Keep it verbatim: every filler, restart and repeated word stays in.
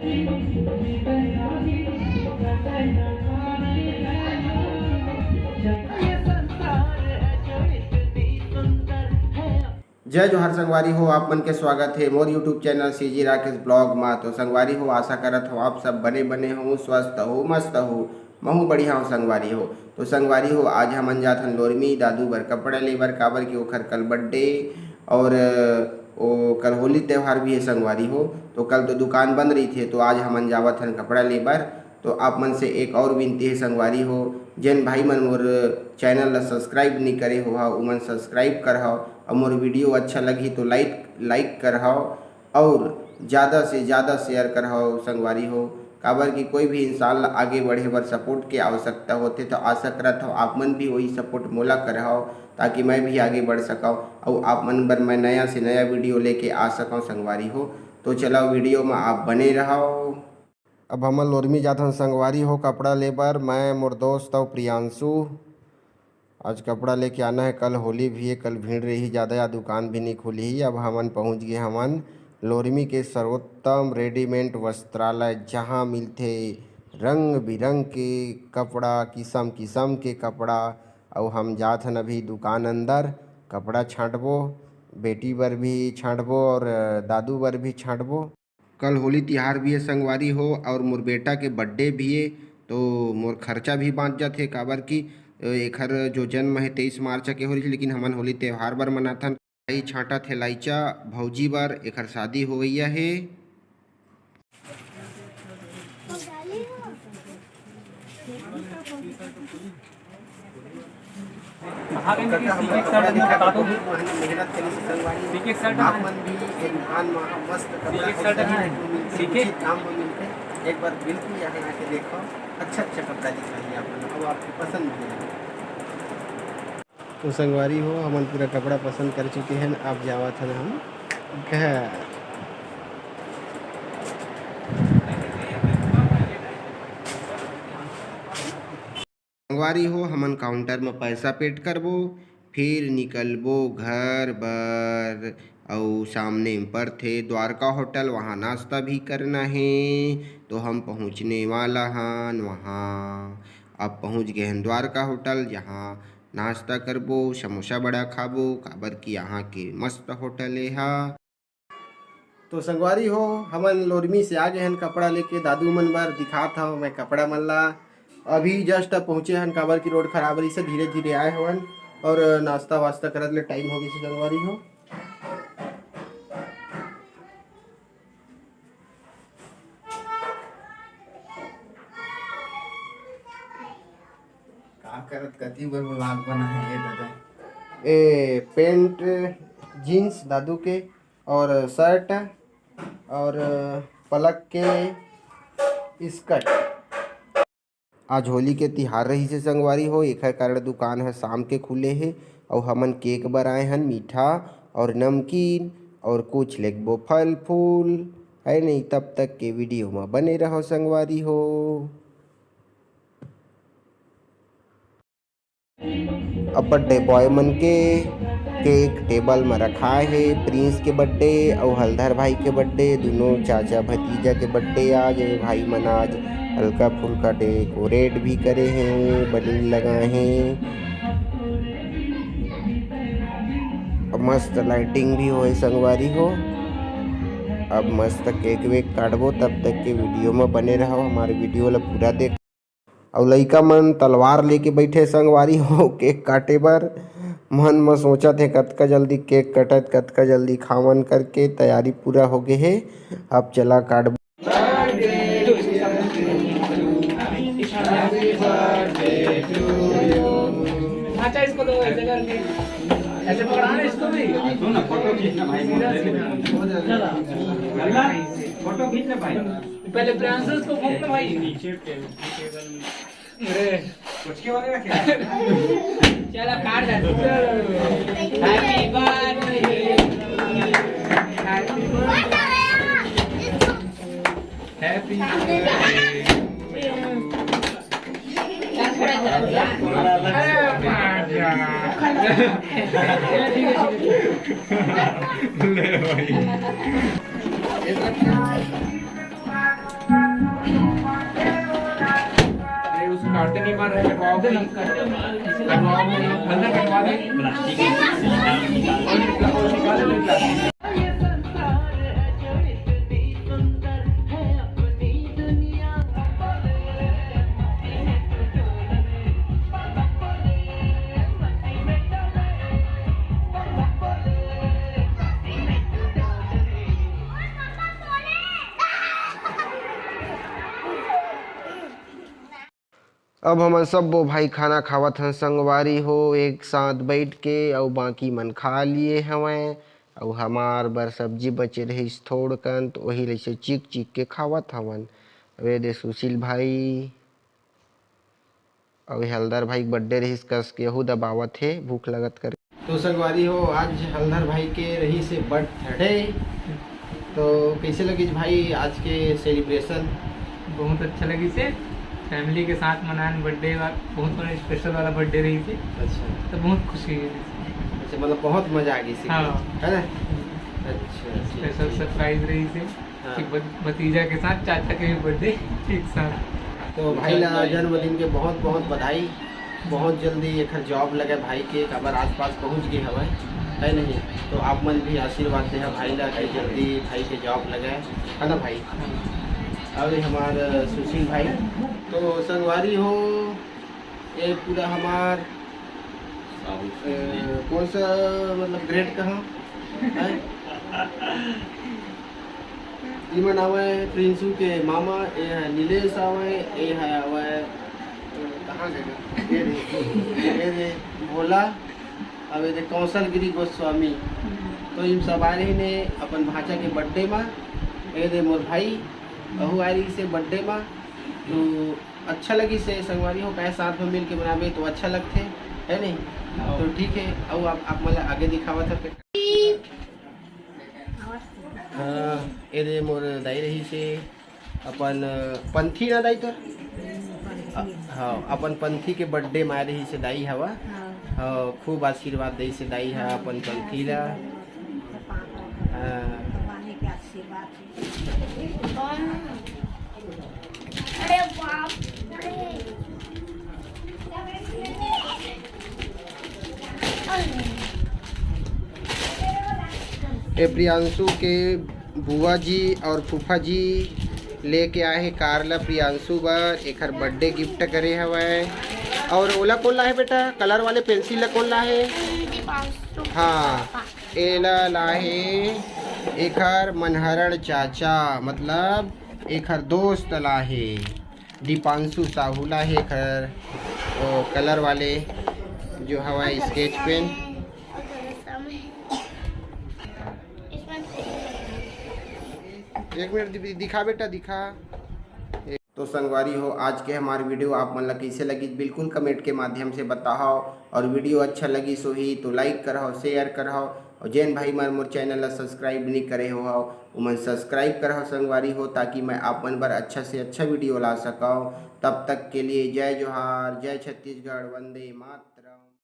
जय जोहार संगवारी हो, आप मन के स्वागत हे मोर YouTube channel CG Rakesh blog मा। तो संगवारी हो, आशा करत हो आप सब बने बने हो, स्वस्थ हो, मस्त हो। महू बढ़िया हो संगवारी हो। तो संगवारी हो, आज हमन जात हन लोरमी दादू बर कपड़ा ले बर, काबर कि ओखर कल बर्थडे और ओ कल होली त्यौहार भी हे संगवारी हो। तो कल तो दुकान बंद रहिथे, तो आज हमन जावत हन कपड़ा ले बर। तो आप मन से एक और विनती हे संगवारी हो, जेन भाई मन मोर चैनल ला सब्सक्राइब नइ करे हो हा, उमन सब्सक्राइब करहव और मोर वीडियो अच्छा लगही तो लाइक लाइक करहव और ज़्यादा से ज़्यादा शेयर करहव संगवारी हो, काबर कि कोई भी इंसान ला आगे बढ़े बर सपोर्ट के आवश्यकता होथे। तो आशा करत हव आप मन भी वही सपोर्ट मोला करहव, ताकि मैं भी आगे बढ़ सकव और आप मन बर मैं नया से नया वीडियो लेके आ सकव संगवारी हो। तो चलो वीडियो में आप बने रहव। अब हमन लोरमी जात हन संगवारी हो कपड़ा ले बर, मैं, मोर दोस्त अउ प्रियांशु। आज कपड़ा लेके आना हे, कल होली भी हे, कल भीड़ रही ज़्यादा, या दुकान भी नहीं खुली। अब हमन पहुँच गए हमन लोरमी के सर्वोत्तम रेडीमेड वस्त्रालय, जहाँ मिलथे रंग बिरंग के कपड़ा, किसम किसम के कपड़ा। अउ हम जात हन अभी दुकान अंदर, कपड़ा छांटबो, बेटी बर भी छांटबो और दादू बर भी छांटबो। कल होली तिहार भी हे संगवारी हो, और मोर बेटा के बर्थडे भी हे, तो मोर खर्चा भी बाँच जाथे, काबर कि, अ, एखर जो जन्म हे तेईस मार्च के हो रहिस, लेकिन हमन होली त्योहार बर मनाथन। भाई छांटत हे लाइचा भौजी बर, एखर शादी होवइया हे। कका हमन कपड़ा दिखा के बहुत मेहनत करिस संगवारी। आप मन भी एक दुकान म मस्त कपड़ा सीखे? उचित दाम म मिलथे। एक बार बिल्कुल यहाँ आके देखो, अच्छा अच्छा कपड़ा दिखाही आप मन, अउ आपके पसंद भी आही। तो संगवारी हो, हमन पूरा कपड़ा पसंद कर चुके हन। अब जावत हन हम घर। संगवारी हो, हमन काउंटर म पैसा पेड करबो, फिर निकलबो घर बर। अउ सामने म परथे द्वारका होटल, वहाँ नाश्ता भी करना हे। तो हम पहुँचने वाला हन वहाँ। अब पहुँच गए हन द्वारका होटल, जहाँ नाश्ता करबो, समोसा बड़ा खाबो, काबर कि यहाँ के मस्त होटल ए हा। तो संगवारी हो, हमन लोरमी से आ गए हन कपड़ा लेके, दादू मन बर दिखात हव मैं कपड़ा मन ला। अभी just पहुँचे हन, काबर कि रोड खराब रहिस हे, धीरे धीरे आए हवन और नाश्ता वास्ता करत ले टाइम हो गइस हे संगवारी हो। का करत कति बर vlog बना हे ये दादा? ए, पैंट, जींस दादू के और शर्ट और पलक के स्कर्ट। आज होली के तिहार रहिस हे संगवारी हो, एखर कारण दुकान ह शाम के खुले हे। अउ हमन केक बर आए हन, मीठा और नमकीन और कुछ लेगबो फल फूल, है नहीं? तब तक के वीडियो म बने रहो संगवारी हो। अब बर्थडे बॉय मन के केक टेबल म रखाए हे। प्रिंस के बर्थडे अउ हलधर भाई के बर्थडे, दोनों चाचा भतीजा के बर्थडे आज। ये भाई मन आज हल्का फुल्का डेकोरेट भी करे हे, बलून लगाए हे, अब मस्त लाइटिंग भी होए संगवारी हो। अब मस्त केक वेक काटबो, तब तक के वीडियो म बने रहो, हमारे वीडियो ला पूरा देख। अउ लइका मन तलवार लेके बइठे संगवारी हो केक काटे बर। मन म सोचत हे कतका जल्दी केक कटत, कतका जल्दी खावन करके तैयारी पूरा हो गे हे। अब चला काटबो। अच्छा, इसको दो, ऐसे करके, ऐसे पकड़ाना इसको भी। दो ना, फोटो खींचना भाई। सीधा, सीधा। फोटो खींचना भाई। पहले प्रियांशु को फोन कर भाई। नीचे टेबल, टेबल में। अरे। कुछ के वाले रखे? चलो, काट दे। Happy birthday। Happy birthday। Happy birthday। अरे, मार दिया। ले भाई। कटवाओ भाई, कटवाओ भाई, अंदर कटवा दे। अब हमन सब्बो भाई खाना खावत हन संगवारी हो, एक साथ बैठ के, अउ बाकी मन खा लिए हवंय। अउ हमार बर सब्जी बचे रहिस थोड़कन, त ओही लइसे चीख चीख के खावत हवन। अउ ए दे सुशील भाई अउ हलधर भाई के बर्थडे रहिस, कस के यहू दबावत हे भूख लगत करके। तो संगवारी हो, आज हलधर भाई के रहिस हे बर्थडे। तो कैसे लगिस भाई आज के सेलिब्रेशन? बहुत अच्छा लगिस हे। फैमिली के साथ मनान बर्थडे वा-, बहुत बड़ा स्पेशल वाला बर्थडे रहिस हे। अच्छा। तो बहुत खुशी हुई। अच्छा, मतलब बहुत मजा आ गई सी। हाँ। है ना? अच्छा, ठीक, स्पेशल ठीक। सरप्राइज रहिस हे हाँ। कि भ-, भतीजा के साथ चाचा के भी बर्थडे एक साथ। तो भाई ला जन्मदिन के बहुत बहुत बधाई। बहुत जल्दी एखर जॉब लगे भाई के, काबर आसपास पहुंच गए हवय, है नहीं? तो आप मन भी आशीर्वाद दे भाई ला कि जल्दी भाई के जॉब लगे, है ना भाई? हाँ। अउ ये हमार सुशील भाई, तो संगवारी हो, ये पूरा हमार, ए, कौन सा, मतलब, ग्रेड कहा है? इमन आवय प्रिंसू के मामा, ए है नीलेश आवय, ए है आवय, ए, कहाँ गए? ये रे, ये रे भोला, अब ये दे कौशल गिरी गोस्वामी। तो इन सब आए रही ने अपन भांचा के बर्थडे मा। ये दे मोर भाई, अहू आए रही से बर्थडे मा। तो अच्छा लगी से संगवारी हो, काहे साथ में मिल के बनाबे तो अच्छा लगथे, है नहीं? हाँ। तो ठीक है, अब आप, आप मतलब आगे दिखावा था फिर। हाँ, ए दे मोर दाई रही से अपन, अ, पंथी ना दाई तोर? अ, हाँ, अपन पंथी के बर्थडे मा रही से दाई हवा। हाँ। हाँ, खूब आशीर्वाद दे से दाई हा अपन पंथी ला। हाँ। भगवान के आशीर्वाद। अरे बाप रे। ए प्रियांशु के बुआ जी और फूफा जी लेके आए हे कार ला प्रियांशु बर, एखर बर्थडे गिफ्ट करे हवय। और ओला कौन ला हे बेटा, कलर वाले पेंसिल ला कौन ला हे? दीपांशु हाँ, पापा। एला ला हे एखर मनहरण चाचा, मतलब एखर दोस्त ला हे। दीपांशु साहू ला हे एखर, ओ, कलर वाले जो हवय स्केच पेन। एक मिनट दि-, दिखा बेटा, दिखा। तो संगवारी हो, आज के हमार वीडियो आप मन ला कइसे लगिस, बिल्कुल कमेंट के माध्यम से बताहव, और वीडियो अच्छा लगिस होही तो लाइक करहव, शेयर करहव, और जेन भाई मन मोर चैनल ला सब्सक्राइब नइ करे हो हव, उमन सब्सक्राइब करहव संगवारी हो, ताकि मैं आप मन बर अच्छा से अच्छा वीडियो ला सकव। तब तक के लिए जय जोहार, जय छत्तीसगढ़, वंदे मातरम।